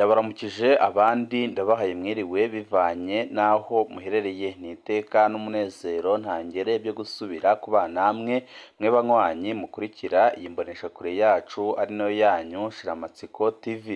Ndabaramukije abandi ndabahaye mwiriwe bivanye n'aho muherereye, ni iteka n'umunezero ntangere byo gusubira kubana namwe mwe banywanyi mukurikira iyi mboneshakure yacu ari nayo yanyu Shiramatsiko TV.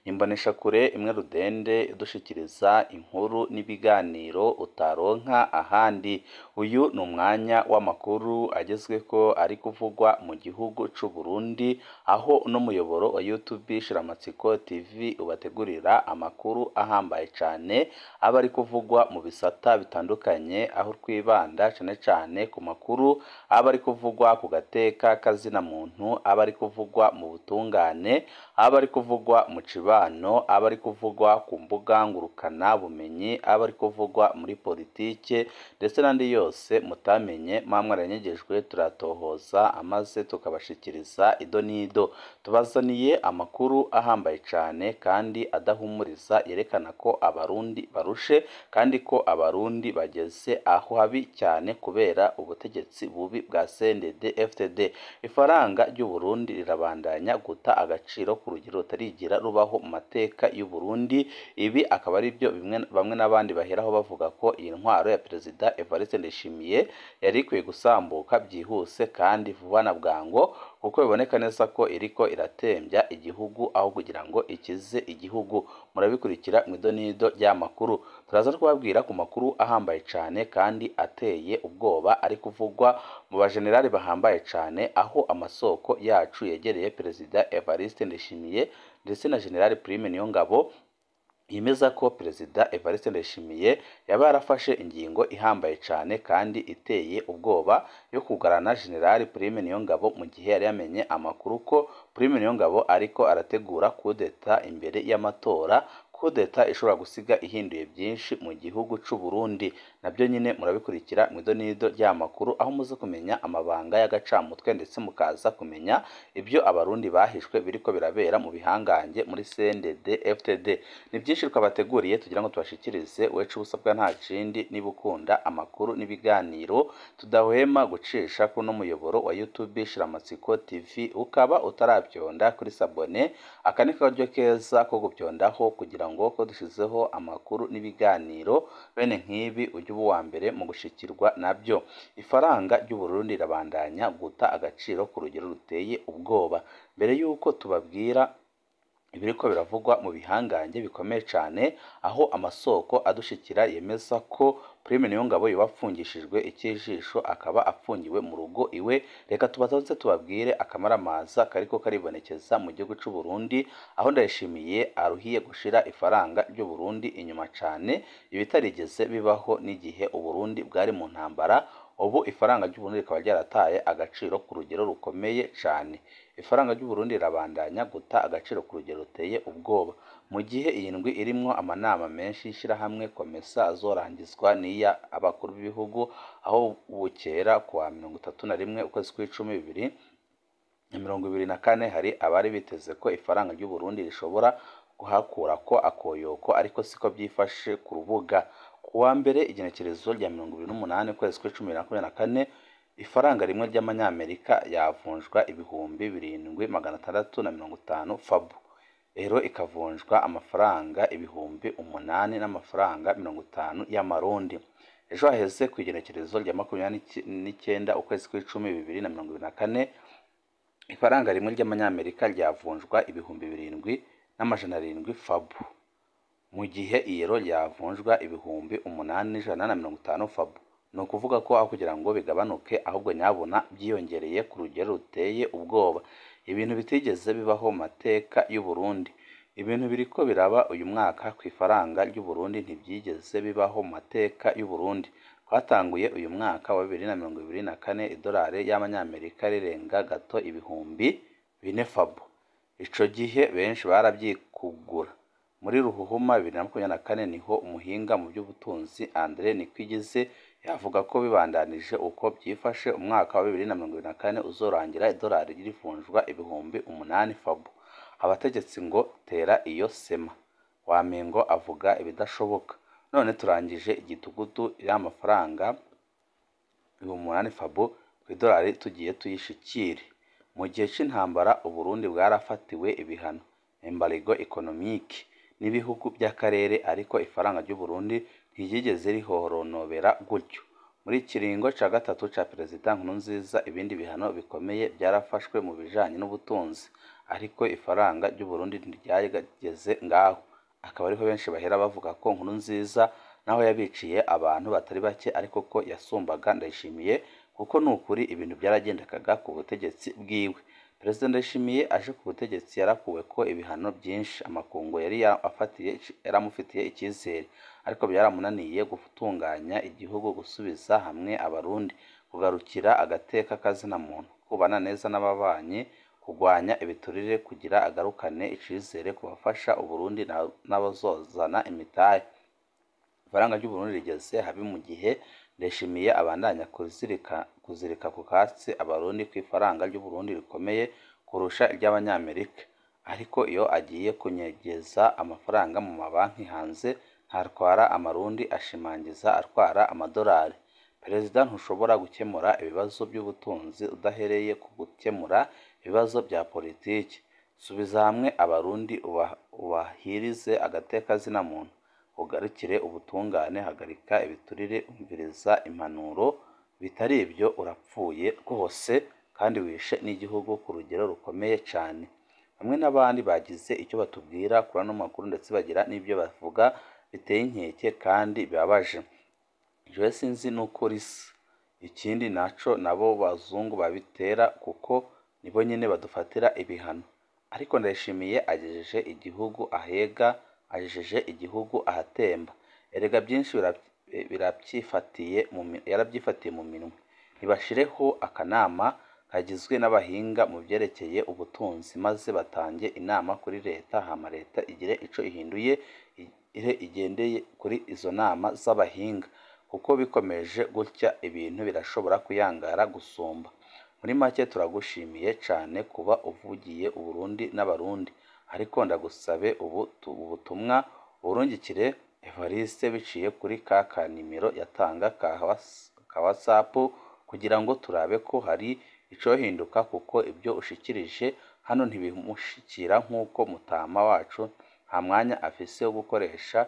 Ni imboneshakure imwe rudende idushikiriza inkuru n'ibiganiro utaronka ahandi. Uyu ni umwanya w'amakuru agezweko ari kuvugwa mu gihugu c'u Burundi, aho uno muyoboro wa YouTube Shiramatsiko TV ubategurira amakuru ahambaye cane aba ari kuvugwa mu bisata bitandukanye, aho twibanda cane cane ku makuru aba ari kuvugwa ku gateka kazina muntu, aba ari kuvugwa mu butungane, aba ari kuvugwa mu cibano, aba ari kuvugwa ku mbuga ngurukana bumenyi, aba ari kuvugwa muri politike ndetse n'andi yose mutamenye muba mwaranyegejwe, turatohoza amaze tukabashikiriza ido n'ido. Tubazaniye amakuru ahambaye cane kandi adahumuriza, yerekana ko Abarundi barushe kandi ko Abarundi bageze aho habi cyane kubera ubutegetsi bubi bwa CNDD-FDD. Ifaranga ry'u Burundi rirabandanya guta agaciro ku rugero rutarigira rubaho mu mateka y'u Burundi. Ibi akaba ari byo bamwe n'abandi baheraho bavuga ko iyi ntwaro ya Perezida Evariste Ndayishimiye yari ikwiye gusambuka byihuse kandi vuba na bwangu, kuko biboneka neza ko iriko iratembya igihugu aho kugira ngo ikize igihugu. Murabikurikira mu idonido ry'amakuru. Turaza kubabwira ku makuru ahambaye cane kandi ateye ubwoba ari kuvugwa mu bajenerali bahambaye cane, aho amasoko yacu yegereye Perezida Evariste Ndayishimiye ndetse na General Prime Niyongabo yemeza ko Perezida Evariste Ndayishimiye yaba yarafashe ingingo ihambaye cane kandi iteye ubwoba yo kugarana General Prime Niyongabo mu gihe yari yamenye amakuru ko Prime Niyongabo ariko arategura kudeta imbere y'amatora, kudeta ishobora gusiga ihinduye byinshi mu gihugu c'u Burundi. Nabyo nyine murabikurikira mu idonido ry'amakuru, aho muze kumenya amabanga y'agacamutwe ndetse mukaza kumenya ibyo Abarundi bahishwe biriko birabera mu bihangange muri CNDD FDD. Ni byinshi twabateguriye tugira ngo tubashikirize. Wecu ubusabwa nta kindi, niba ukunda amakuru n'ibiganiro tudahwema gucisha kuri uno muyoboro wa YouTube Shiramatsiko TV, ukaba utarabyonda kuri sabone, aka ni karyo keza ko gubyondaho kugira ngo ko dushizeho amakuru n'ibiganiro bene nk'ibi ujye uba uwa mbere mu gushikirwa nabyo. Ifaranga ry'u Burundi rirabandanya guta agaciro ku rugero ruteye ubwoba. Mbere y'uko tubabwira ibiriko biravugwa mu bihangange bikomeye cane, aho amasoko adushikira yemeza ko Prime Niyongabo yoba apfungishijwe ikijisho akaba apfungiwe mu rugo iwe, reka tubatonze tubabwire akamaramaza kariko karibonekeza mu gihugu c'u Burundi, aho Ndayishimiye aruhiye gushira ifaranga ry'u Burundi inyuma cane, ibitarigeze bibaho n'igihe u Burundi bwari mu ntambara. Ubu ifaranga ry'u Burundi rikaba ryarataye agaciro ku rugero rukomeye cane. Ifaranga ry'u Burundi rirabandanya guta agaciro ku rugero ruteye ubwoba, mu gihe iyi ndwi irimwo amanama menshi y'ishirahamwe COMESA azorangizwa n'iya abakuru b'ibihugu, aho bukera kuwa 31 ukwezi kw'icumi 2024 hari abari biteze ko ifaranga ry'u Burundi rishobora kuhakurako akoyoko, ariko siko byifashe ku rubuga. Kuwa mbere igenekerezo rya 28 ukwezi kw'icumi 2024, ifaranga rimwe ry'amanyamerika yavunjwa 7650 fabu, ero ikavunjwa amafaranga 8000 n'amafaranga 50 y'amarundi. Ejo haheze ku igenekerezo rya 29 ukwezi kw'icumi 2024, ifaranga rimwe ry'amanyamerika ryavunjwa 7700 fabu, mu gihe iyero ryavunjwa 8150 fabu. Ni ukuvuga ko aho kugira ngo bigabanuke ahubwo nyabuna byiyongereye ku rugero ruteye ubwoba, ibintu bitigeze bibaho mu mateka y'u Burundi. Ibintu biriko biraba uyu mwaka ku ifaranga ry'u Burundi ntibyigeze bibaho mu mateka y'u Burundi. Twatanguye uyu mwaka wa 2024 idolari y'amanyamerika rirenga gato 4000 fabu. Ico gihe benshi baravyikugura. Muri Ruhuhuma 2024 niho umuhinga mu by'ubutunzi Andre Nikwigize yavuga ko bibandanije uko byifashe umwaka wa 2024 uzorangira idolari rivunjwa 8000 fabu. Abategetsi ngo tera iyo sema, wamengo avuga ibidashoboka. None turangije igitugutu y'amafaranga 8000 fabu ku idolari tugiye tuyishikire. Mu gihe c'intambara u Burundi bwarafatiwe ibihano, embargo économique. n'ibihugu by'akarere, ariko ifaranga ry'u Burundi ntiryigeze rihoronobera gutyo. Muri kiringo ca gatatu ca Perezida Nkurunziza, ibindi bihano bikomeye byarafashwe mu bijanye n'ubutunzi, ariko ifaranga ry'u Burundi ntiryageze ngaho. Akaba ariho benshi bahera bavuga ko Nkurunziza naho yabiciye abantu batari bake, ariko ko yasumbaga Ndayishimiye, kuko nukuri ibintu byaragendekaga ku butegetsi bwiwe. Perezida Ndayishimiye aje ku butegetsi yarakuwe ko ibihano byinshi amakungu yari yaramufitiye icyizere, ariko byaramunaniye gutunganya igihugu, gusubiza hamwe Abarundi, kugarukira agateka kazina muntu, kubana neza n'ababanyi, kugwanya ibiturire kugira agarukane icizere ku bafasha Uburundi n'abazozana imitahe. Ifaranga ry'u Burundi rigeze habi mu gihe Ndayishimiye abandanya kuzirika ku katsi Abarundi ku ifaranga ry'u Burundi rikomeye kurusha iry'Abanyamerika, ariko iyo agiye kunyegeza amafaranga mu mabanki hanze ntatwara amarundi, ashimangiza atwara amadolari. Perezida, ntushobora gukemura ibibazo by'ubutunzi udahereye ku gukemura ibibazo bya politiki. Subiza hamwe Abarundi, ubahirize agateka zina muntu, ugarukire ubutungane, hagarika ibiturire, umviriza impanuro, bitari ibyo urapfuye rwose kandi wishe n'igihugu ku rugero rukomeye cyane. Bamwe n'abandi bagize icyo batubwira kuri ano makuru, ndetse bagira n'ibyo bavuga biteye inkeke kandi bibabaje. Jewe sinzi nuko risa. Ikindi naco nabo bazungu babitera kuko nibo nyene badufatira ibihano. Ariko Ndayishimiye agejeje igihugu ahega, agejeje igihugu ahatemba. Erega byinshi yarabyifatiye mu minwe. Nibashireho akanama kagizwe n'abahinga mu byerekeye ubutunzi, maze batange inama kuri leta, hama leta igire ico ihinduye igendeye kuri izo nama z'abahinga, kuko bikomeje gutya ibintu birashobora kuyangara gusumba. Muri make turagushimiye cane kuba uvugiye Uburundi n'Abarundi, ariko ndagusabe ubutumwa uburungikire Evariste biciye kuri ka kanimero yatanga ka WhatsApp, kugira ngo turabe ko hari icohinduka, kuko ibyo ushikirije hano ntibimushikira nk'uko mutama wacu nta mwanya afise wo gukoresha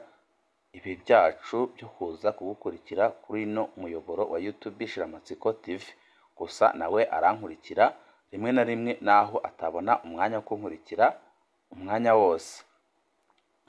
ibi byacu byo kuza kugukurikira kuri ino muyoboro wa YouTube Shiramatsiko TV. Gusa nawe arankurikira rimwe na rimwe, naho atabona umwanya wo kunkurikira umwanya wose.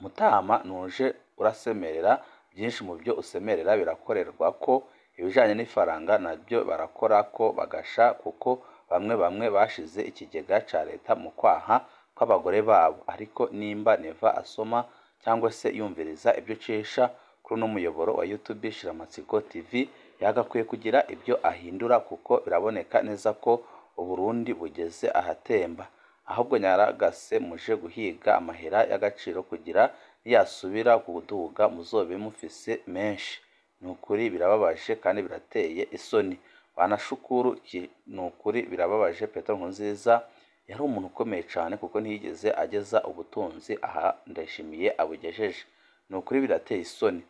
Mutama, nuje urasemerera, byinshi mu byo usemerera birakorerwa ko ibijanye n'ifaranga nabyo barakora ko bagasha, kuko bamwe bamwe bashize ikigega ca leta mu kwaha kw'abagore babo. Ariko nimba Neva asoma cyangwa se yumviriza ibyo ucisha kuri uno muyoboro wa YouTube Shiramatsiko TV, yagakwiye kugira ibyo ahindura, kuko biraboneka neza ko Uburundi bugeze ahatemba. Ahubwo nyaragase muje guhiga amahera y'agaciro kugira niyasubira kuduga muzobe mufise menshi. Nukuri birababaje kandi birateye isoni. Banashukuru, nukuri birababaje. Petero Nkurunziza yari umuntu ukomeye cyane, kuko ntiyigeze ageza ubutunzi aha Ndayishimiye abugejeje. Nukuri birateye isoni.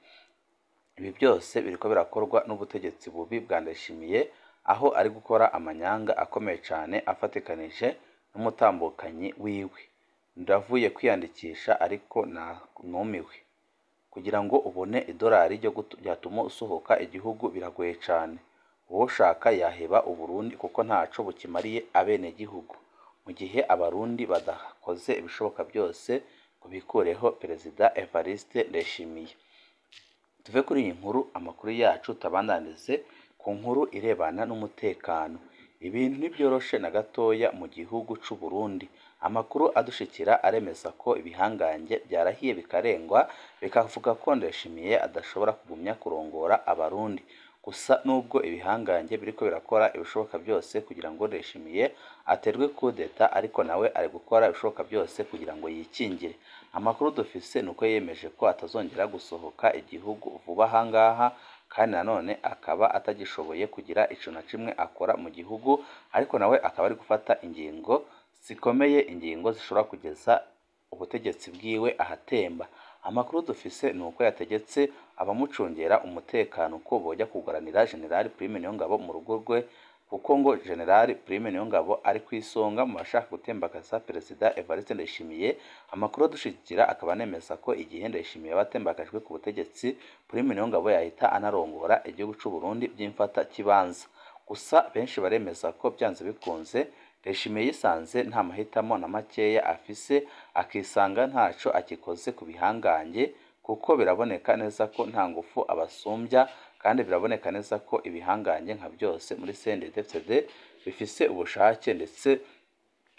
Ibi byose biriko birakorwa n'ubutegetsi bubi bwa Ndayishimiye, aho ari gukora amanyanga akomeye cyane afatikanije n'umutambukanyi wiwe. Ndavuye kwiyandikisha ariko numiwe. Kugira ngo ubone idolari ryatuma usohoka igihugu biragoye cyane. Uwoshaka yaheba Uburundi kuko ntaco bukimariye abenegihugu, mu gihe Abarundi badakoze ibishoboka byose ngo bikureho Perezida Evariste Ndayishimiye. Tuve kuri iyi nkuru, amakuru yacu tabandanize ku nkuru irebana n'umutekano. Ibintu ntibyoroshe na gatoya mu gihugu c'u Burundi. Amakuru adushikira aremeza ko ibihangange byarahiye bikarengwa, bikavuga ko Ndayishimiye adashobora kugumya kurongora Abarundi. Gusa nubwo ibihangange biriko birakora ibishoboka byose kugira ngo Ndayishimiye aterwe kudeta, ariko nawe ari gukora ibishoboka byose kugira ngo yikingire. Amakuru dufise nuko yemeje ko atazongera gusohoka igihugu vuba ahangaha, kandi nanone akaba atagishoboye kugira ico na kimwe akora mu gihugu, ariko nawe akaba ari gufata ingingo zikomeye, ingingo zishobora kugeza ubutegetsi bwiwe ahatemba. Amakuru dufise nuko yategetse abamucungera umutekano ko bojya kuguranira General Prime Niyongabo mu rugo rwe, kuko ngo General Prime Niyongabo ari ku isonga mu bashaka gutembagaza Perezida Evariste Ndayishimiye. Amakuru adushikira akaba anemeza ko igihe Ndayishimiye batembagajwe ku butegetsi, Prime Niyongabo yahita anarongora igihugu c'u Burundi by'imfata kibanza. Gusa benshi baremeza ko byanze bikunze Ndayishimiye yisanze nta mahitamo na makeya afise, akisanga ntaco akikoze ku bihangange, kuko biraboneka neza ko nta ngufu abasumbya, kandi biraboneka neza ko ibihangange nka byose muri CNDD-FDD bifise ubushake ndetse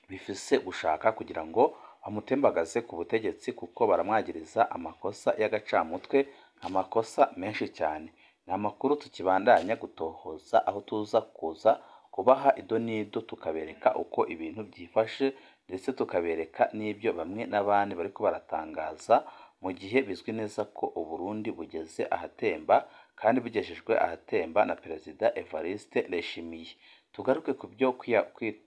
bifise gushaka kugira ngo bamutembagaze ku butegetsi, kuko baramwagiriza amakosa y'agacamutwe, amakosa menshi cyane. Ni amakuru tukibandanya gutohoza, aho tuza kuza kubaha idonido tukabereka uko ibintu byifashe, ndetse tukabereka n'ibyo bamwe n'abandi bariko baratangaza, mu gihe bizwi neza ko Uburundi bugeze ahatemba kandi bugejejwe ahatemba na Perezida Evariste Ndayishimiye. Tugaruke ku byo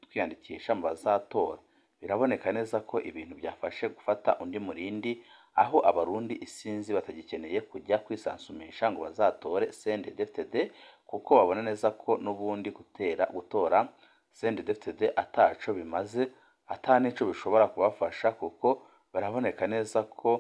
kwiyandikisha mu bazatora. Biraboneka neza ko ibintu byafashe gufata undi murindi, aho abarundi isinzi batagikeneye kujya kwisansumisha ngo bazatore CNDD-FDD, kuko babona neza ko n'ubundi gutora CNDD-FDD ataco bimaze, ata nico bishobora kubafasha, kuko baraboneka neza ko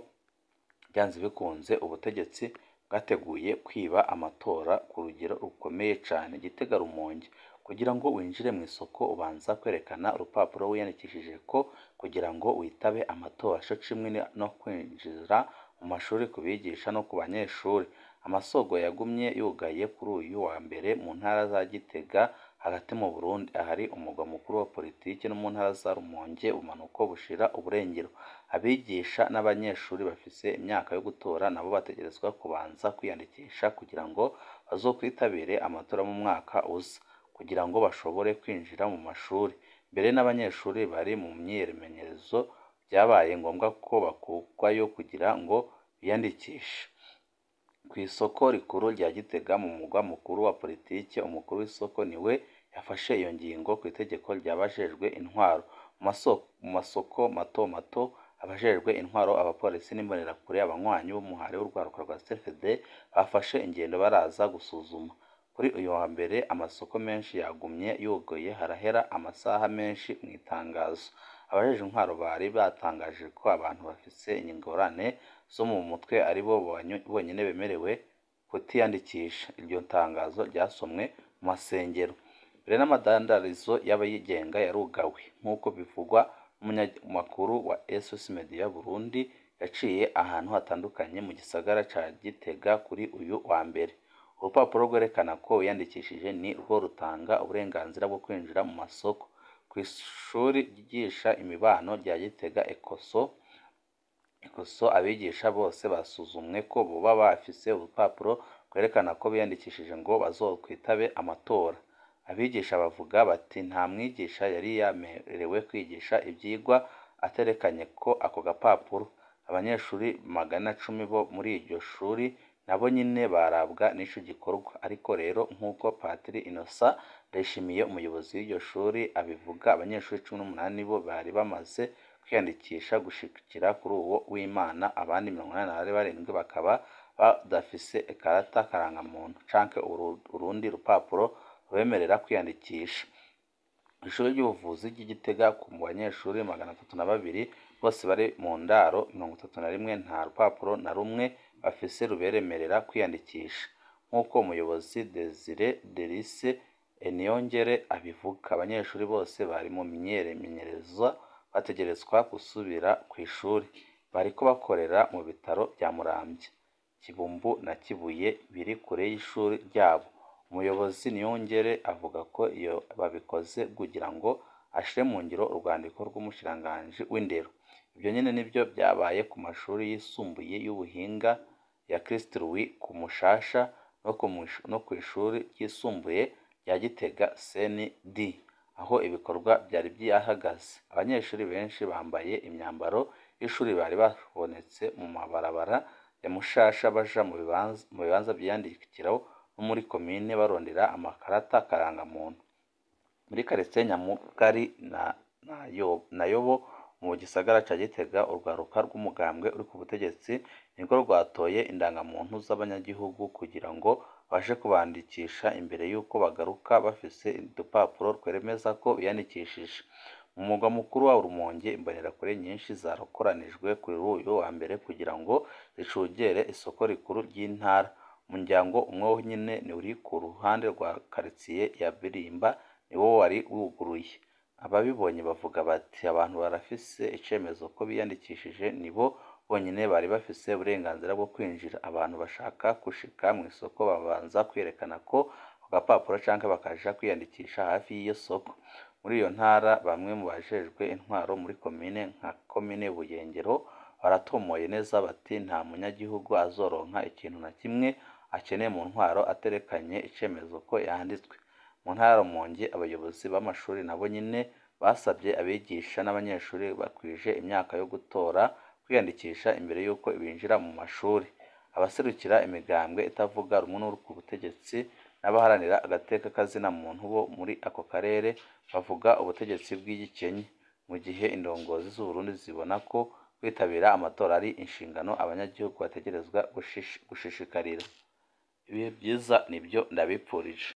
byanze bikunze ubutegetsi bwateguye kwiba amatora ku rugero rukomeye cyane. Gitega Rumonge, kugira ngo winjire mu isoko ubanza kwerekana urupapuro wiyandikishije ko kugira ngo witabe amatora, co kimwe no kwinjira mu mashuri ku bigisha no ku banyeshuri. Amasoko yagumye yugaye kuri uyu wa mbere mu ntara za Gitega hagati mu Burundi, ahari umugwa mukuru wa politiki, no mu ntara za Rumonge ubumanuko bushira uburengero. Abigisha n'abanyeshuri bafise imyaka yo gutora nabo bategerezwa kubanza kwiyandikisha kugira ngo bazokwitabire amatora mu mwaka uza, kugira ngo bashobore kwinjira mu mashuri. Mbere n'abanyeshuri bari mu myimenyerezo byabaye ngombwa ko bakurwayo kugira ngo biyandikishe. Ku isoko rikuru rya Gitega mu mugwa mukuru wa politiki, umukuru w'isoko niwe yafashe iyo ngingo ku itegeko ry'abajejwe intwaro. Mu masoko mato mato, abajejwe intwaro, abapolisi n'imbonerakure, abanywanyi b'umuhari w'urwaruka rwa CFD bafashe ingendo baraza gusuzuma. Kuri uyu wa mbere amasoko menshi yagumye yugaye, harahera amasaha menshi. Mu itangazo abajejwe intwaro bari batangaje ko abantu bafise ingorane zo mu mutwe aribo bonyene bemerewe kutiyandikisha. Iryo tangazo ryasomwe mu masengero. Mbere n'amadandarizo y'abayigenga yarugawe, nk'uko bivugwa n'umunyamakuru wa SOS Media Burundi yaciye ahantu hatandukanye mu gisagara ca Gitega kuri uyu wa mbere. Urupapuro rwerekana ko wiyandikishije ni rwo rutanga uburenganzira bwo kwinjira mu masoko. Ku ishuri ryigisha imibano rya Gitega Ekoso, abigisha bose basuzumwe ko boba bafise urupapuro rwerekana ko biyandikishije ngo bazokwitabe amatora. Abigisha bavuga bati nta mwigisha yari yemerewe kwigisha ivyigwa aterekanye ko ako gapapuro. Abanyeshuri 110 bo muri iryo shuri nabo nyine barabwa n'ico gikorwa. Ariko rero nk'uko Patiri Innocent Ndayishimiye umuyobozi w'iryo shuri abivuga, abanyeshuri 18 bo bari bamaze kwiyandikisha gushikira kuri uwo w'Imana, abandi 87 bakaba badafise ikarata karangamuntu canke urundi rupapuro rubemerera kwiyandikisha. Ishuri ry'ubuvuzi ry'i Gitega ku banyeshuri 302 bose bari mu ndaro, 31 nta rupapuro na rumwe bafise ruberemerera kwiyandikisha, nk'uko umuyobozi Desire Delice Niyongere abivuga. Abanyeshuri bose bari mu myimenyerezo bategerezwa gusubira kw'ishuri, bariko bakorera mu bitaro vya Muramvya, Kibumbu na Kibuye biri kure y'ishuri ryabo. Umuyobozi Niyongere avuga ko iyo babikoze kugira ngo ashire mu ngiro urwandiko rw'umushikiranganji w'indero. Ivyo nyene nivyo vyabaye ku mashuri yisumbuye y'ubuhinga ya Christ Louis ku Mushasha no kw'ishuri ryisumbuye rya Gitega CND, aho ibikorwa vyari vyahagaze. Abanyeshuri benshi bambaye imyambaro y'ishuri bari babonetse mu mabarabara ya Mushasha baja mu bibanza vyiyandikiro no muri komine barondera amakarata karangamuntu. Muri karitiye Nyamugari na Yobo mu gisagara ca Gitega, urwaruka rw'umugambwe uri ku butegetsi nirwo rwatoye indangamuntu z'abanyagihugu kugira ngo baje kubandikisha imbere y'uko bagaruka bafise udupapuro tweremeza ko biyandikishije. Mu mugwa mukuru wa Rumonge, imbonerakure nyinshi zarakoranijwe kuri uyu wa mbere kugira ngo zicungere isoko rikuru ry'intara. Umuryango umwe wonyene uri ku ruhande rwa karitiye ya Birimba niwo wari wuguruye. Ababibonye bavuga bati abantu barafise icemezo ko biyandikishije nibo bonyene bari bafise uburenganzira bwo kwinjira. Abantu bashaka gushika mw'isoko babanza kwerekana ko ako gapapuro canke bakaja kwiyandikisha hafi y'iyo soko. Muri iyo ntara, bamwe mu bajejwe intwaro muri komine nka komine Buyengero baratomoye neza bati nta munyagihugu azoronka ikintu na kimwe akeneye mu ntwaro aterekanye icemezo ko yanditswe. Mu ntara ya Rumonge, abayobozi b'amashuri nabo nyene basabye abigisha n'abanyeshuri bakwije imyaka yo gutora kwiyandikisha imbere y'uko binjira mu mashuri. Abaserukira imigambwe itavuga rumwe ku butegetsi n'abaharanira agateka kazina muntu bo muri ako karere bavuga ubutegetsi bw'igikenye, mu gihe indongozi z'Uburundi zibona ko kwitabira amatora ari inshingano abanyagihugu bategerezwa gushishikarira. Ibihe vyiza nivyo ndabipfurije.